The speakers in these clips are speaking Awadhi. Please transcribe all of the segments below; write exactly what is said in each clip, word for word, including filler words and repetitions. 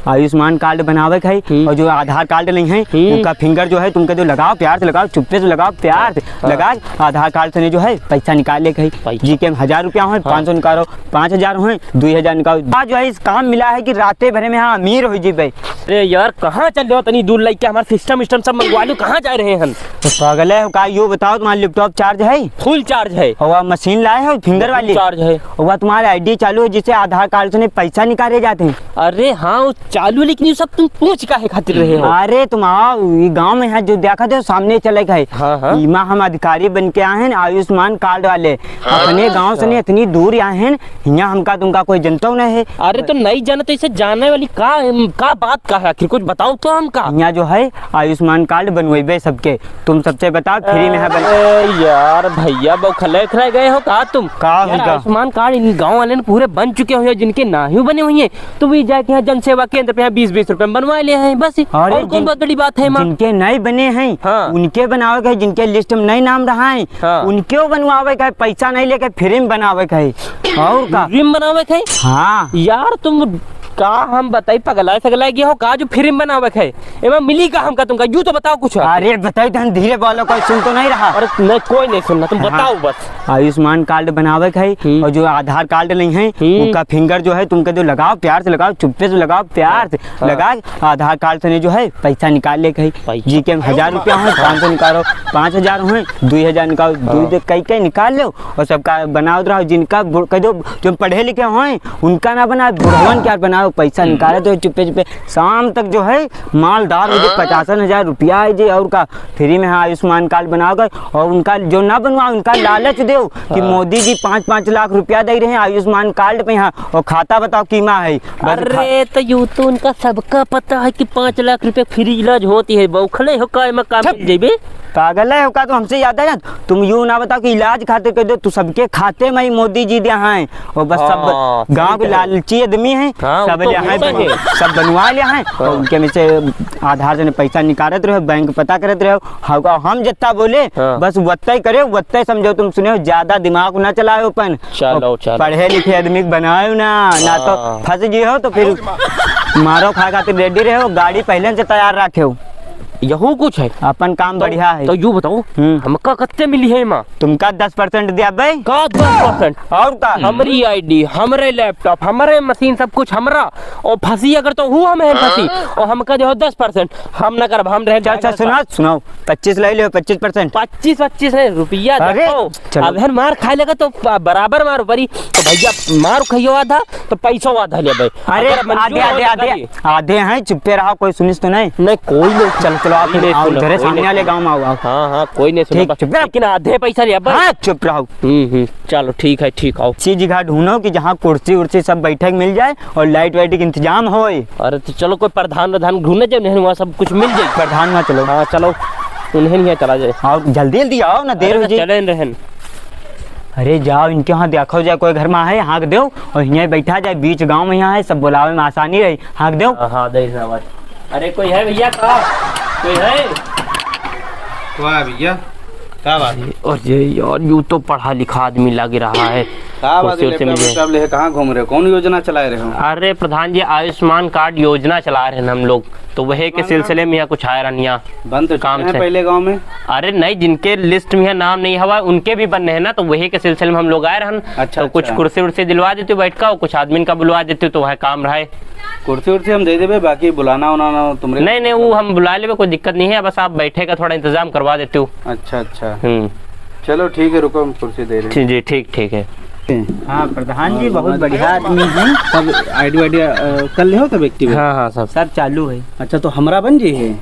आयुष्मान कार्ड बनावे के है, हम्म। और जो आधार कार्ड नहीं है, हम्म। उनका फिंगर जो है तुमके जो लगाओ, प्यार से लगाओ, चुप्पे से लगाओ, प्यार से हाँ। लगाओ, आधार कार्ड से नहीं जो है पैसा निकाले के है। पैसा। जी के में हजार रुपया हो, हाँ। पाँच सौ निकालो, पाँच हजार हो, दुई हजार निकालो। आज जो है इस काम मिला है कि राते भरे में हाँ अमीर हो जी भाई। अरे यार, कहाँ चल रहे हो? इतनी दूर लेके हमारा सिस्टम विस्टम सब मंगवा लो, कहाँ जा रहे हैं हम? तो पागल है का? यो बताओ, तुम्हारा लैपटॉप चार्ज है? फुल चार्ज है। और वह मशीन लाए हो फिंगर वाली? चार्ज है। और वह तुम्हारा आईडी चालू है जिससे आधार कार्ड से नहीं पैसा निकाले जाते हैं? अरे हाँ, वो चालू, लेकिन ये सब तुम पूछ काहे खातिर रहे हो? अरे तुम आओ, ये गाँव में है जो देखा थे सामने चले गए। हाँ, हाँ। इमा हम अधिकारी बन के आए हैं आयुष्मान कार्ड वाले। हाँ। अपने गाँव से नहीं, इतनी दूर आए हैं, यहाँ हमका तुमका कोई जनता नहीं है। अरे तो नहीं जाने तो इसे जाने वाली का, का बात का है आखिर? कुछ बताओ तो हमका। यहाँ जो है आयुष्मान कार्ड बनवेबे सबके, तुम सबसे बताओ, फ्री में है बन- अरे यार भैया, बौखले खा गए हो का तुम? का यार, होगा? आयुष्मान कार्ड इन गाँव वाले ने पूरे बन चुके हुए हैं, जिनके नाहीं बने हुए हैं, तो वे जाके यहाँ जन सेवा केंद्र पे यहाँ बीस बीस रुपए में बनवा ले हैं बस। अरे और कौन जिन-, बहुत बड़ी बात है माँ? जिनके नहीं बने हैं, हाँ। उनके बनावे के, जिनके लिस्ट में नहीं नाम रहा है, हाँ। उनके बनवावे का है, पैसा नहीं लेके फ्री में बनावे का है। और का? फ्री में बनावे का है? हाँ। यार तुम का हम बताई, पगला सगला गया हो का जो फ्री में बनावे का है? एमा मिली का हमका तुमका? यूं तो बताओ कुछ। अरे बताई तो हम धीरे बोलो, कोई सुन तो नहीं रहा। अरे नहीं, कोई नहीं सुनना, तुम हाँ। बताओ बस। आयुष्मान कार्ड बनावे के है हम्म। और जो आधार कार्ड नहीं है, हम्म। उनका फिंगर जो है तुमके जो लगाओ, प्यार से लगाओ, चुप्पे से लगाओ, प्यार से हाँ। लगा, आधार कार्ड से नहीं जो है पैसा निकाल ले के है। पैसा। जी के में हजार रुपया हो, पाँच सौ निकालो, पाँच हजार हो, दुई हजार निकालो, हाँ। दुई दे कई कई निकाल लो और सबका बनावत रहो। जिनका बु-, कह दो, जो पढ़े लिखे होए, उनका ना बनाओ, बुढ़वन क्या बनाओ, पैसा निकाले तो चुप्पे चुप्पे शाम तक जो है मालदार हो जाए, हाँ। पचासन हजार रुपया है जी, और का फ्री में है आयुष्मान कार्ड बनाओगे, और उनका जो ना बनवा, उनका लालच देव कि हाँ। मोदी जी पाँच पाँच लाख रुपया दे रहे हैं आयुष्मान कार्ड पे, यहाँ और खाता बताओ कीमा है। बस अरे, खा- तो यू तो उनका सबका पता है कि पाँच लाख रुपया फ्री इलाज होती है, बौखले हो का, एमा का छप। मिल जेबे? पागल है हो का? तो हमसे ज्यादा जान, तुम यू ना बताओ कि इलाज खातिर कह दो, तू सबके खाते में ही मोदी जी दिया है। और बस सब हाँ, गाँव सही के कहे। लालची आदमी हैं, हाँ, सब वो तो ले हैं, होता है। सब बनवा ले हैं, हाँ। और उनके में से आधार से पैसा निकालत रहे, बैंक पता करत रहे। हाँ, हम जितना बोले, हाँ। बस वत्ता ही करे, वत्ता ही समझो, तुम सुने हो, ज्यादा दिमाग ना चलाओ अपन। चलो, और चलो। पढ़े लिखे आदमी के बनाओ ना, ना तो हाँ। फंस गए हो तो फिर मारो खाए खातिर रेडी रहे हो, गाड़ी पहले से तैयार रखे हो। यहू कुछ है? अपन काम तो, बढ़िया है। तो यू बताओ, हम्म। हमका कत्ते मिली है एमा? तुमका दस परसेंट दिया बे। का दस परसेंट? और का? हमरी आईडी, हमरे लैपटॉप, हमरे मशीन, सब कुछ हमरा। और फंसी अगर तो हूँ हम हैं फंसी। और हमका दे हो दस परसेंट, हम ना करब, हम रहे अच्छा, अच्छा, जाएगा। सुनाओ, सुनाओ। पच्चीस ले लो, पच्चीस परसेंट। पच्चीस, पच्चीस नहीं, रुपया अरे, देखो। चलो। अब हन मार खाए लगा तो ब-, बराबर मार परी। तो भैया मार खाइयो आधा, तो पैसो आधा ले भाई। अरे, अगर मंजूर आधे, हो आधे, तो आधे, करिए। आधे हैं, चुप्पे रहो, कोई सुनिस तो नहीं। नहीं, कोई नहीं। चलो, चलो, आप कोई नहीं आओ, सुनो, इधरे कोई सामने नहीं वाले सुनो। गाँव में आओ, आओ। हाँ, हाँ, कोई नहीं सुनो, ठीक, बस। चुप रहो। लेकिन आधे पैसा ले भाई। हाँ, चुप रहो। हम्म, हम्म, चलो, ठीक है, ठीक, आओ। अच्छी जगह ढूंढो कि जहाँ कुर्सी उर्सी सब बैठे के मिल जाए और लाइट वाइट के इंतजाम होए। अरे, तो चलो, कोई प्रधान, प्रधान ढूंढे जाए, नहीं, वहाँ सब कुछ मिल जाए। प्रधान वहाँ चलो। हाँ, चलो, उन्हें नहीं चला जाए। आओ, जल्दी, जल्दी आओ ना, देर अरे, हो तो जाए। चले रहन। अरे जाओ, इनके यहाँ देखो जाए, कोई घर में है, हाँक देव, और यहीं बैठा जाए, बीच गाँव में यहाँ है, सब बुलावे में आसानी रही, हाँक देव। हाँ, हाँ, दे दे आवाज। अरे कोई है भैया का? कोई है? वाह भैया, का बात है? अरे यार, यू तो पढ़ा लिखा आदमी लग रहा है। का बात है, कुर्सी उर्सी में लैपटॉप वैपटॉप ले, कहाँ घूम रहे हो? कौन योजना चला रहे हो? अरे प्रधान जी, आयुष्मान कार्ड योजना चला रहे हैं हम लोग, तो वही के सिलसिले में यहाँ कुछ आया रहनिया। बन तो चुके हैं पहले गाँव में। अरे नहीं, जिनके लिस्ट में है, नाम नहीं हवा, उनके भी बनने हैं ना, तो वही के सिलसिले में हम लोग आए रहन। अच्छा, तो कुछ अच्छा। कुर्सी उर्सी दिलवा देते बैठ का, और कुछ आदमी का बुलवा देते तो वह काम रहा है। कुर्सी उर्सी हम दे देबे, बाकी बुलाना उलाना तुमरे। नहीं, नहीं, वो हम बुला लेबे, कोई दिक्कत नहीं है, बस आप बैठे का थोड़ा इंतजाम करवा देते हो। अच्छा, अच्छा। हम्म। चलो ठीक है, रुको, हम कुर्सी दे रहे हैं। जी, ठीक, ठीक है। हाँ, प्रधान जी बहुत बढ़िया आदमी हैं। सब आईडी वाईडी, अ, कर ले हो, सब एक्टिव है? हाँ, हाँ, सब। सब चालू है। अच्छा, तो हमरा बन जी है?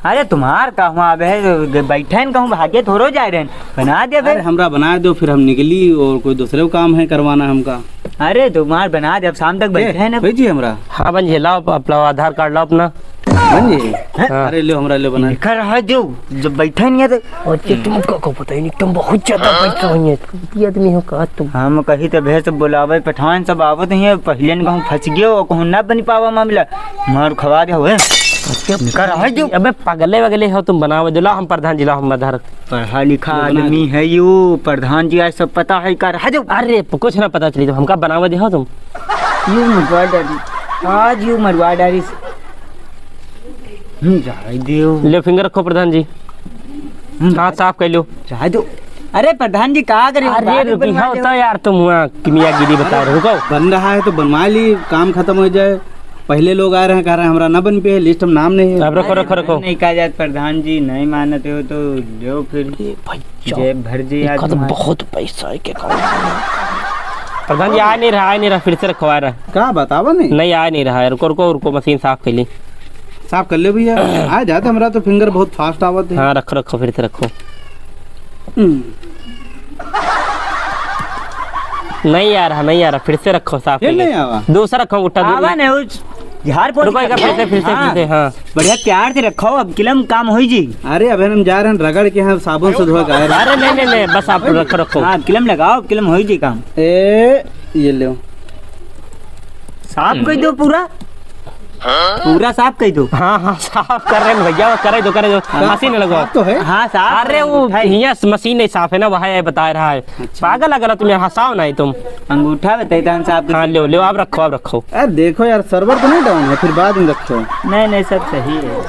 अरे, तुम्हार का हुआ, अब है, बैठे हैं, कहूँ भागे थोड़ो जाए रहे हैं, बना दे बे। अरे, हमरा बना दो, फिर हम निकली और कोई दूसरे को काम है करवाना हमका। अरे, तुम्हार बना दे, अब शाम तक बैठे हैं ना। भाई जी, हमरा। हाँ, बन जी, लाओ, अपना आधार कार्ड लाओ अपना। बन जी? हाँ। अरे, लो, हमरा लो बना। लिखा रहा जो, जब बैठे नहीं है तो। और ये तुम का, को पता ही नहीं, तुम बहुत ज्यादा पैसा हुई है। ये आदमी हो का तुम? हम कही तो भैंस बुलावे, पठान सब आवत ही है, पहले ने कहूँ फंस गयो, और कहूँ ना बन पावा मामला, मार खवा दे हुए। लिखा रहा जो। अबे पागले वगले हो तुम, बनावे दिलाओ, हम प्रधान जी लाओ, हम आधार। पढ़ा लिखा आदमी है यू, प्रधान जी आज सब पता है का रहा जो। अरे, प-, कुछ ना पता चली, तो हमका बनावे दे हो तुम। यू मोबाइल डाली। आज यू मरवा डारिस। हम्म, जाए देव। ले finger रखो प्रधान जी। हम्म, हाँ, साफ कर लो। जाए दो। अरे प्रधान जी, का करे? अरे रुकी, हाँ, तो यार तुम हुआ किमियागिरी बता रहे हो, रुको। बन रहा है तो बनवा ली, काम खत्म हो जाए। पहले लोग आ रहे हैं, कह रहे हैं, "हमरा ना बन पे है, list में नाम नहीं है।" अब रखो, रखो, रखो। नहीं कहा जात प्रधान जी, नहीं मानते हो तो लो फिर। ए भाई, जेब भर जी आज तो तुम्हारा। बहुत पैसा है, क्या करूँ? प्रधान जी, आ नहीं रहा, आ नहीं रहा, फिर से रखो, आ रहा। का बतावा नहीं? नहीं, आ नहीं रहा है, रुको, रुको, रुको, मशीन साफ कर ली। साफ कर ले भैया। आ जात, हमरा तो finger बहुत fast आवत है। हाँ, रखो, रखो, फिर से रखो। हम्म। नहीं आ रहा, नहीं आ रहा, फिर से रखो, साफ कर ले। नहीं आवा? दूसरा रखो, उठा दो। आवा नहीं, उस झाड़ पोंछ रुको, एक बार फिर से, फिर से, हाँ। फिर से, हाँ। बढ़िया प्यार से रखो, अब किलम काम होई जी। अरे, अबे हम जा रहे हैं रगड़ के, हम साबुन से धो के आए रहे हैं। अरे, नहीं, नहीं, नहीं, बस आप रखो, रखो। हाँ, किलम लगाओ, किलम होई जी काम। ए, ये लो। साफ कर दो पूरा। पूरा साफ कर दो। हाँ, हाँ, साफ कर रहे हैं भैया, करे दो, करे दो। हाँ, मशीन लगवाओ। साफ तो है। हाँ, साफ अरे, है। वो उठाई। हियाँ से मशीन नहीं साफ है ना, वहाँ ये बता रहा है। अच्छा। पागल है, गलत में हंसाओ नहीं तुम। अंगूठा बताई तो हम साफ कर हाँ, दो। ले, ले, आप रखो, आप रखो। अरे, देखो यार, server तो नहीं down है, फिर बाद में रखो। नहीं, नहीं, सब सही है।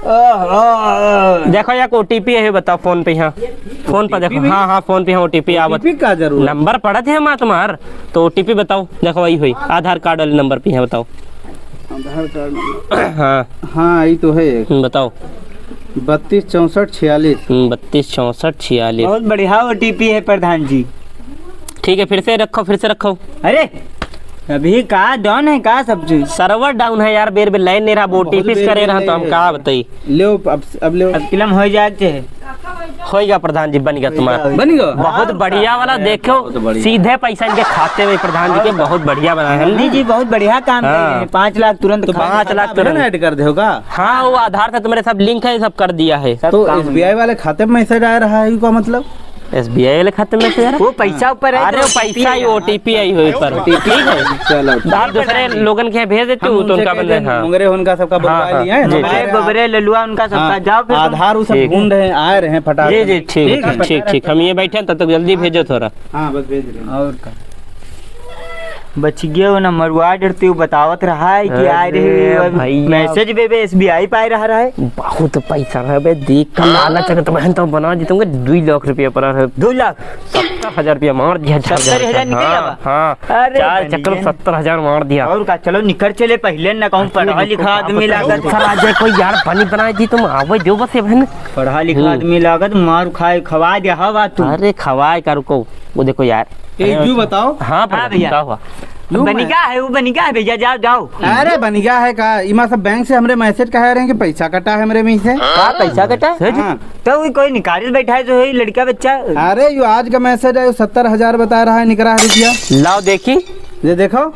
आह, आह, आह। देखो, एक OTP है, बताओ फोन पे, हाँ। फोन पे देखो, OTP भी? हाँ, हाँ, फोन पे, हाँ, OTP आवत। OTP का जरूरत? नंबर पड़त है हमार तुम्हार, तो OTP बताओ। देखो, वही हुई, आधार कार्ड वाले नंबर पे है, बताओ। आधार कार्ड नंबर। हाँ। हाँ, ये तो है एक। हम्म, बताओ। बत्तीस चौसठ छियालीस। हम्म, बत्तीस चौसठ छियालीस। बहुत बढ़िया OTP है प्रधान जी। ठीक है, फिर से रखो, फिर से रखो। अरे, अभी का down है का सब चीज? Server down है यार, बेर बेर line नहीं रहा, बहुत OTP से बेर करे बेर रहा, तो नहीं हम है। का बताई? लेव, अब, अब लेव। अब किलम हो जाए के। होइगा प्रधान जी, बन गया तुम्हारा। बन गया? बहुत बढ़िया वाला, अरे, देखो, बहुत बढ़िया। सीधे पैसा इनके खाते में प्रधान जी के, बहुत बढ़िया बना है। मोदी जी बहुत बढ़िया काम कर रहे हैं, हाँ। पाँच लाख तुरंत तो खा पाँच लाख तुरंत। Add कर दे होगा। हाँ, वो आधार से तुम्हारे सब link है, सब कर दिया है। सब तो काम हो SBI गया। वाले खाते में message आ रहा है, इसका मतलब? SBI वाले खाते में message आ रहा है? वो पैसा ऊपर है, अरे, तो वो पैसा ही OTP आई हुई पर। OTP ठीक है। चलो, ठीक। आप दूसरे लोगन के यहाँ भेज देते हम हो, तो उनसे उनका कह बंदा, दें, हाँ। मुंगरे उनका सबका हाँ, बुलवा हाँ, लिया है। जी, जी। हमारे मुंगरे, गोबरे, ललुआ, उनका सबका हाँ, जाओ फिर तुम। आधार वो सब ठीक। ढूंढ रहे हैं, आ रहे हैं फटाक जी, से। जी, ठीक, ठीक है, ठीक, ठीक। हम ये बैठे हैं, तब तक जल्दी भेजो थोड़ा। हाँ, बस भेज रहे हैं। और का? बच गया वो ना, मरुआ डरती हूँ, बतावत रहा है कि अरे आ रही है, अब भैया। Message बे, बे, SBI पे आ रहा है। बहुत पैसा है बे, देख कर लालच अगर तुम्हें तो बना देते होंगे, दो लाख रुपया पड़ा है। दो लाख? सत्तर हजार रुपया मार दिया, चार सत्तर हजार निकल हाँ, जावा? हाँ। अरे चार बनिया। चक्कर में सत्तर हजार मार दिया। और का, चलो निकर चले, पहिले न कहूँ, अरे पढ़ा लिखा आदमी लागत। सर, आ जाए कोई यार, बनी बनाए दी तुम, आवे दो बस ये बहन। पढ़ा लिखा हम्म। आदमी लागत, मार खाए, खवा दे, हवा तू। अरे खवाए का रुको, वो देखो यार। ए, अरे यू बताओ। हाँ, हाँ प्रधान, भैया। क्या हुआ? यू बनिका मैं है, वो बनिका है भैया, जाओ, जाओ। अरे बनिका है का? इमा सब बैंक से हमरे message कहा रहे हैं कि पैसा कटा है हमरे में से। का पैसा कटा? सही? हाँ। तो वो कोई निकाल बैठा है जो है लड़का बच्चा। अरे, यो आज का message आयो, सत्तर हजार बता रहा है, निकरा है रुपया। लाओ देखी। ये देखो,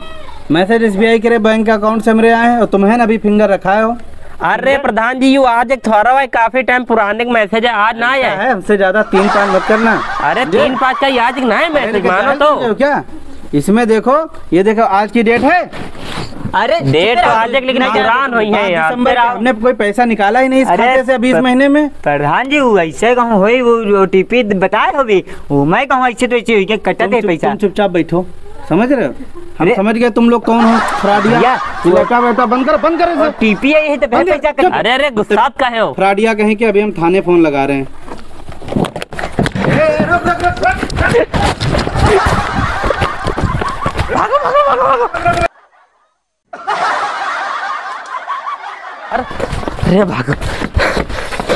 message SBI के रे बैंक account से हमरे आए हैं और तुम्हें ना अभी finger रखा है हो। अरे प्रधान जी, यो आज एक थोड़ा भाई काफी time पुराने का message है, आज ना आया है। है, हमसे ज्यादा तीन पाँच मत करना। अरे ये तीन पाँच का ही आज एक नया अरे message, लेकिन मानो जान तो। चुके हो क्या? इसमें देखो, ये देखो, आज की date है। अरे, date तो आज एक, लेकिन आज हैरान हुई है पाँच यार। दिसंबर के हमने कोई पैसा निकाला ही नहीं इस अरे, खाते से अभी इस प-, महीने में। प्रधान जी, वो ऐसे कहूँ होई, वो OTP बताए हो भी, वो मैं कहूँ ऐसे तो ऐसे हुई के कटत तुम है चुप-, पैसा। तुम चुपचाप बैठो, समझ रहे हो? हम अरे। समझ गए तुम लोग कौन हो, फ्रॉडिया। भैया, ये laptop, laptop बंद करो, बंद करो इसे। OTP आई है तो फिर बंद कर, पैसा चुप। कट-, अरे, अरे, गुस्सा का है हो? फ्रॉडिया कहीं के, अभी हम थाने फोन लगा रहे हैं। अरे, अरे भागो।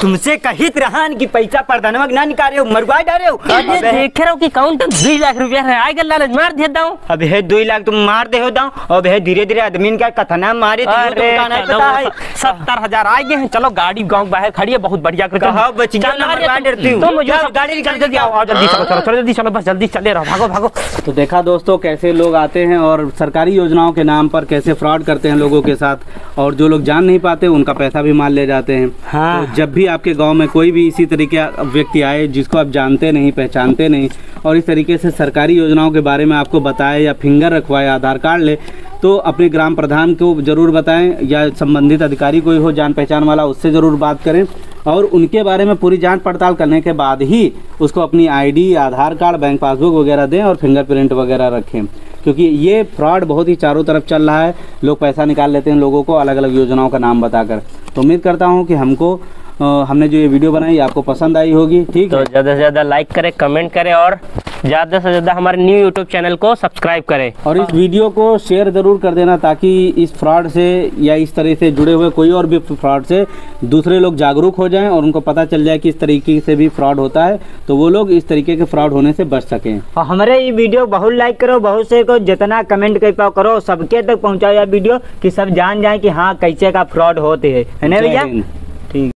तुमसे कहित रहन कि पैसा परधनवा के ना निकाले हो, मरवा डारे हो। अरे अबे देखे रहो कि counter दुई लाख रुपया है, आए गल लालच मार दे दाओ। अब हे दुई लाख तुम मार दे हो दाओ, अब हे धीरे धीरे आदमी का कथना मारे तो अरे तुमका नहीं चलो, पता है। सत्तर हजार आ गए हैं, चलो गाड़ी गाँव बाहर खड़ी है, बहुत बढ़िया करके। कहाँ बच गया, चलो, नंबर अरे बार तुम, डरती हूँ। तुम मुझे चलो, गाड़ी निकाल के आओ, आओ, जल्दी चलो, चलो, चलो, जल्दी चलो, बस जल्दी चले रहो, भागो, भागो। तो देखा दोस्तों, कैसे लोग आते हैं और सरकारी योजनाओं के नाम पर कैसे fraud करते हैं लोगों के साथ, और जो लोग जान नहीं पाते, उनका पैसा भी मार ले जाते हैं। हाँ। तो जब भी आपके गाँव में कोई भी इसी तरीके का व्यक्ति आए, जिसको आप जानते नहीं, पहचानते नहीं, और इस तरीके से सरकारी योजनाओं के बारे में आपको बताए या finger रखवाए, आधार कार्ड ले, तो अपने ग्राम प्रधान को ज़रूर बताएं या संबंधित अधिकारी कोई हो जान पहचान वाला, उससे ज़रूर बात करें और उनके बारे में पूरी जांच पड़ताल करने के बाद ही उसको अपनी ID, आधार कार्ड, बैंक पासबुक वगैरह दें और fingerprint वगैरह रखें। क्योंकि ये फ्रॉड बहुत ही चारों तरफ चल रहा है। लोग पैसा निकाल लेते हैं लोगों को अलग-अलग योजनाओं का नाम बताकर। तो उम्मीद करता हूँ कि हमको, अ, हमने जो ये वीडियो बनाई, आपको पसंद आई होगी, ठीक तो है? ज़्यादा से ज़्यादा लाइक करें, कमेंट करें और ज़्यादा से ज़्यादा हमारे न्यू YouTube चैनल को सब्सक्राइब करें। और इस वीडियो को शेयर ज़रूर कर देना, ताकि इस फ्रॉड से या इस तरह से जुड़े हुए कोई और भी फ्रॉड से दूसरे लोग जागरूक हो जाएं और उनको पता चल जाए कि इस तरीके से भी फ्रॉड होता है, तो वो लोग इस तरीके के फ्रॉड होने से बच सकें। और हमरे ई वीडियो बहुत लाइक करो, बहुत से को जितना कमेंट कर पाओ करो, सबके तक पहुँचाओ यह वीडियो, कि सब जान जाए कि हाँ, कैसे का फ्रॉड होते हैं, है ना जय भैया? हिंद।